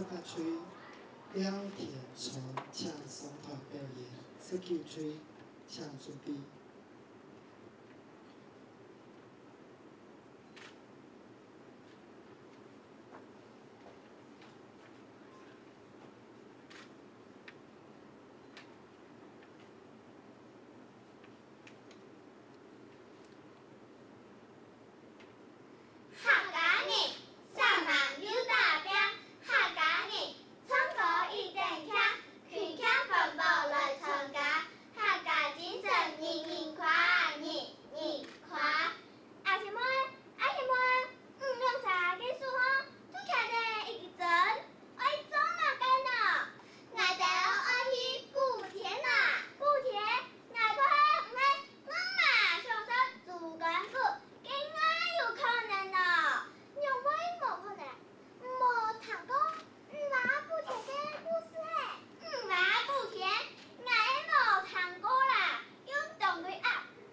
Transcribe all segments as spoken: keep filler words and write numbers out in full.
八隊梁田川請上台表演，十九隊請準備。 客家人，煞猛又打拚，客家人，唱歌一等慶，群慶歡呼來參加，客家精神人人誇，人人誇。阿兄妹，阿兄妹，你兩儕个手項都擎等一支針，愛做麼个呢？𠊎兜愛去補田啊！補田？𠊎看毋係，𠊎嘛想食豬肝骨，該哪有可能呢？仰會無可能？ 無聽過女媧補田个故事係？女媧補田，𠊎也無聽過啦，又當歸鴨，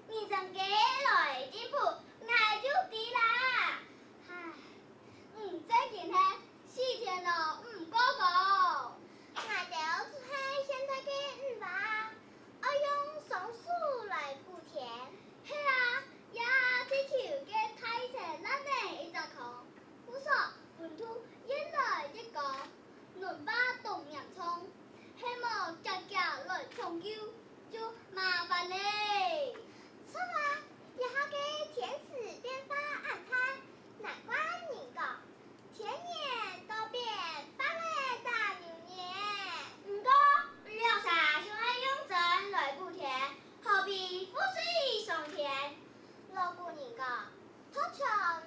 你真个來進補，𠊎就知啦。唉，毋正經係，死田咯毋過江。𠊎兜就係現代个女媧，愛用雙手來補田。係啊，這地球个大地爛等一隻空。 故所溫度越來越高，暖化當嚴重，係無遽遽來搶救，就麻煩咧。著啊，這下个天時變化恁大，難怪人講，天然多變，百年打牛年。毋過，兩儕想愛用針來補田，何必覆水上天？老古人講， 脫腸